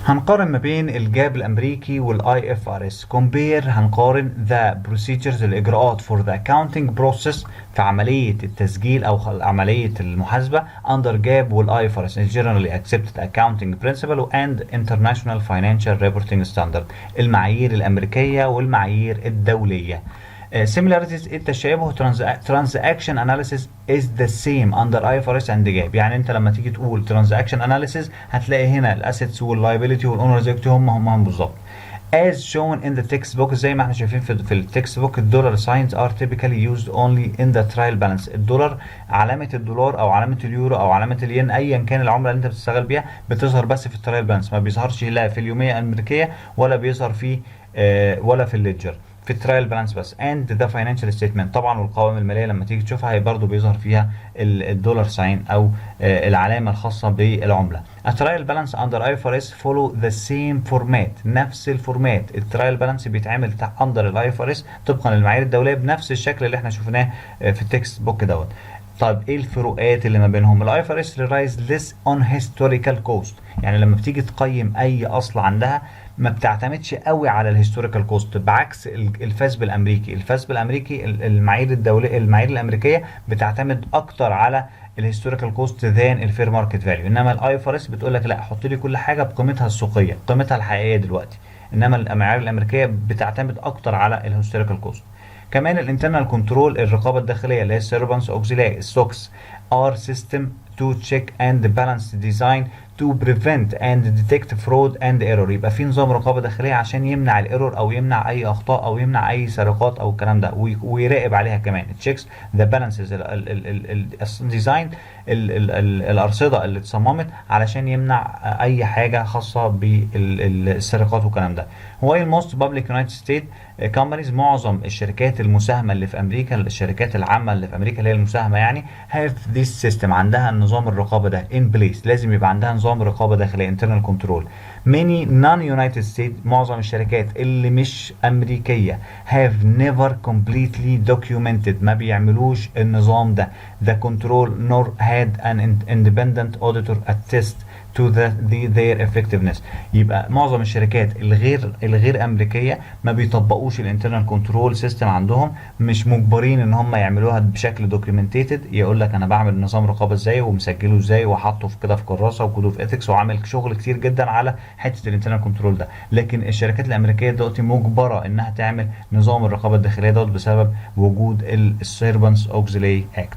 هنقارن ما بين ال GAAP الامريكي وال IFRS. compare، هنقارن the procedures، الاجراءات، for the accounting process، في عملية التسجيل او عملية المحاسبه، under GAAP وال IFRS، generally accepted accounting principle and international financial reporting standard، المعايير الامريكية والمعايير الدوليه. Similarities، التشابه. transaction analysis is the same under IFRS and GAAP. يعني انت لما تيجي تقول transaction analysis هتلاقي هنا ال assets وال liability وال owner's equity هم هم هم بالظبط. as shown in the textbook، زي ما احنا شايفين في ال textbook، ال dollar signs are typically used only in the trial balance. الدولار، علامة الدولار او علامة اليورو او علامة الين، ايا كان العملة اللي انت بتشتغل بيها، بتظهر بس في ال trial balance، ما بيظهرش لا في اليومية الامريكية ولا بيظهر في ولا في ال ledger، في ال trial balance بس، and the financial statement طبعا، والقوائم المالية لما تيجي تشوفها هي برضه بيظهر فيها ال dollar sign او العلامة الخاصة بالعمله. ال trial balance under IFRS follow the same format، نفس ال format. ال trial balance بيتعمل under ال IFRS طبقا للمعايير الدولية بنفس الشكل اللي احنا شفناه في ال textbook دوت. طيب، ايه الفروقات اللي ما بينهم؟ ال IFRS relies less on historical cost، يعني لما بتيجي تقيم اي اصل عندها ما بتعتمدش قوي على ال historical cost، بعكس ال FASB الامريكي. ال FASB الامريكي، المعايير الدوليه، المعايير الامريكية بتعتمد اكتر على ال historical cost than ال fair market value، انما ال IFRS بتقول لك لا، حط لي كل حاجة بقيمتها السوقيه، قيمتها الحقيقية دلوقتي، انما المعايير الامريكية بتعتمد اكتر على ال historical cost. كمان ال internal control، الرقابة الداخلية اللي هي ال Sarbanes-Oxley، ال SOX، are system to check and balance design to prevent and detect fraud and error. يبقى في نظام رقابه داخلية عشان يمنع ال error او يمنع اي اخطاء او يمنع اي سرقات او الكلام ده ويراقب عليها كمان. checks the balances، ال design، الارصده اللي اتصممت علشان يمنع اي حاجة خاصة بالسرقات والكلام ده. while most public United States companies، معظم الشركات المساهمة اللي في امريكا، الشركات العامة اللي في امريكا اللي هي المساهمة يعني، have this system، عندها النظام الرقابة ده in place، لازم يبقى عندها نظام رقابه داخليه، internal control. many non United States، معظم الشركات اللي مش امريكيه، have never completely documented، ما بيعملوش النظام ده، the control nor had an independent auditor attest to their effectiveness. يبقى معظم الشركات الغير امريكية ما بيطبقوش ال internal control system عندهم، مش مجبرين ان هم يعملوها بشكل documented، يقول لك انا بعمل نظام رقابه ازاي ومسجله ازاي وحاطه في كده في كراسة و code of ethics وعامل شغل كتير جدا على حتة ال internal control ده. لكن الشركات الامريكية دلوقتي مجبرة انها تعمل نظام الرقابة الداخلية دوت بسبب وجود ال Sarbanes-Oxley Act.